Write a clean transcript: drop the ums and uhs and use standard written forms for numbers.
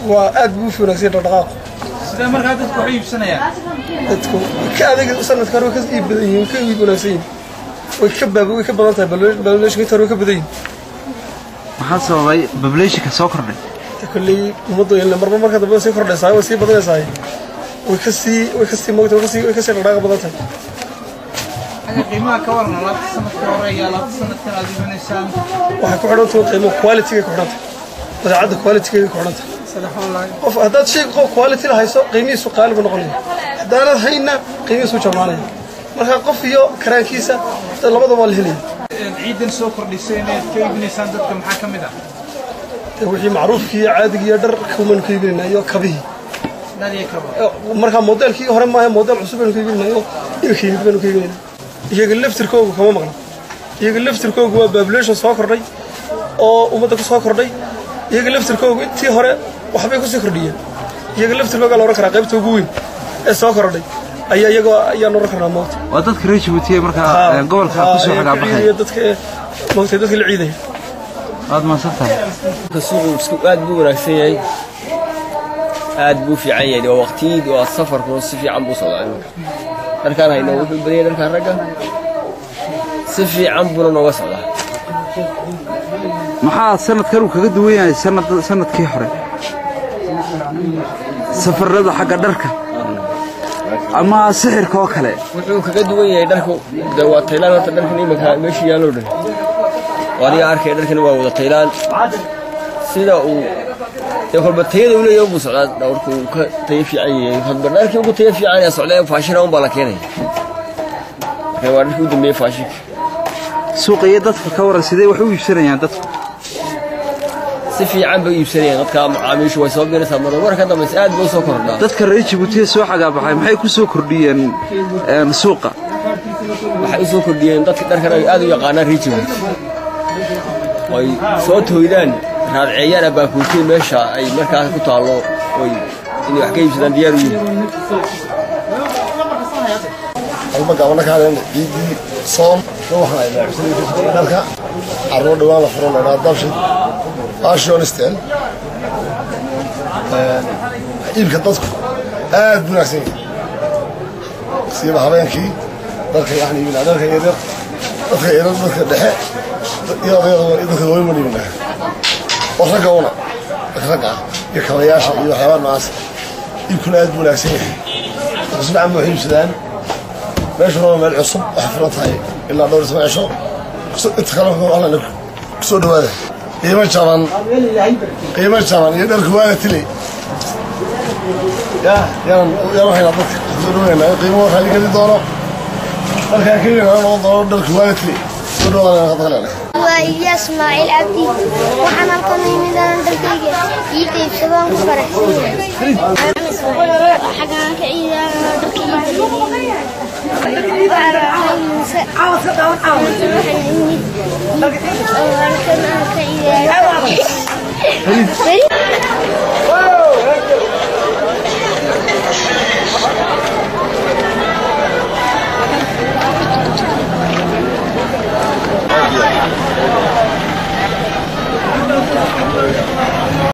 Waa aad buu u wanaagsan yahay dhaqdhaqaaqu. Sidee markaa dadku wax u iibsanayaan? Dadku ka adeeg sanadka hore way ka iib badan yihiin, ka iib wanaagsan yihiin, way ka baab way ka badan tahay population inta hore, way ka badan yihiin. Maxaa sababay populationka soo kordhay? Kolley ummaddu ila marba marka dambe sii kordhaysaa, way sii badanaysaa, way kasii moogta, way kasii dhaqdhaqaaqa badan tahay. Xagga qiimaha ka waran, alaabta sanadka hore iyo alaabta sanadkan aad iibinaysaan? Waxay ku xidhan tahay qiimo quality-gay ku xidhan tahay, badeecadda quality-gay ku xidhan tahay. Qof haddaad shay qof quality la hayso, qiimihiisu qaali buu noqonaya, haddaanad hayna qiimihiisu jabnaanaya. Marka qof iyo karaankiisa labadaba waa la helaya. Ciidan soo kordhisay inaad ka iibinaysaan dadka maxaa ka mid ah? Wixii macruufkii iyo caadigii iyo dhar kumaynu ka iibinayna iyo kabihii. Dhar iyo kabo. Markaa modelkii hore maaha, model cusub baynu ka iibinayna oo imika yimid baynu ka iibinayna. Iyaga laftirkoogu kama maqna, iyaga laftirkoogu waa population soo kordhay oo ummadda ku soo kordhay. Iyaga laftirkoogu intii hore waxbay kusii kordhiyeen. Iyaga laftirkooga la odhan karaa qaybta ugu weyn ee soo kordhay ayaa iyagoo ayaan odhan karnaa moogta. Waa dadka reer Jabuuti markaa gobolka kusoo xagaabaxay. Dadka moogta, dadka la ciidaya. Waad mahadsan tahay. Suuqu isku aad buu wanaagsan yahay, aad buu fiican yahay. Waa waqtiyid, waa safarkuna si fiican buu socdaa. Iminka dharkaan hayna wuxuu badan yahay dharkaan ragga, si fiican buuna nooga socdaa. Maxaa sanadkan uu kaga duwan yahay sanadkii hore safarada xagga dharka ama sixirka oo kale? Wuxuu kaga duwan yahay dharku de waa taylaan. Horta dharkan iminka meesha yaaloo dhan oo adiga arkaya, dharkan waa wada taylaan. Sida uu dee kolba tayada u leeyahay buu socdaa dhawrku, uu ka tayo fiican yahay. Hadba dharkii ugu tayo fiican ee socdaa faashina un baa la keenaya. Marka waa dharkii u dambeeyey faashinka. Suuqa iyo dadka ka waran, sidee wax u iibsanayaan dadku? Si fiican bay u iibsanayaan dadka, macaamiishu way soo biiraysaa marmar ka dambaysa, aad bay u soo kordhaa. Dadka reer Jabuuti soo xagaabaxay maxay ku soo kordhiyeen suuqa? Waxay u soo kordhiyeen dadka dharkan ay aad u yaqaanaan reer Jabuuti, ay soo tooydaan, raadceeyaan abaakuutiin meesha ay markaas ku taallo, oy inay wax ka iibsadaan diyaar u yihiin. Alba gaabana ka hadleen ciiddii soom. Waxaan haynaa dharka carruur dhawaan la furo laydhaa Dabshid Fashion Style. Iibka dadku aad buu wanaagsan yahay, siiba habeenkii. Dharka waxaan iibinaa dharka yaryar, dadka yaryar, dadka dhexe iyo odayada, dadka waaweyn baan iibinaa oo ragga una, dadka ragga ah iyo kabayaasha iyo waxyaabaha noocaas. Iibkuna aad buu wanaagsan yahay, dadku si fiican bay wax iibsadaan. Meeshuna waa meel cusub, waxay furan tahay ilaa dhowr iyo toban cisho. Inta kale alla kusoo dhawaada. Qiimo jaban, qiimo jaban iyo dharku waana tilay ya yaan yaan waxayna dadka kusoo dhawaynaa qiimo raali geli doono, dharkaa keliya nala noqon doono dharku waana tilay. Soo dhawaada dadka leenahay. Waa Ilyaas Ismaaciil Cabdi. Waxaan halkan imid aan dharkayga iibka iibsadaan, ku faraxsan yahay. Xaggaan ka ciidaa dharka iibka. Waxaan imid oo halkan aan ka ciidaa.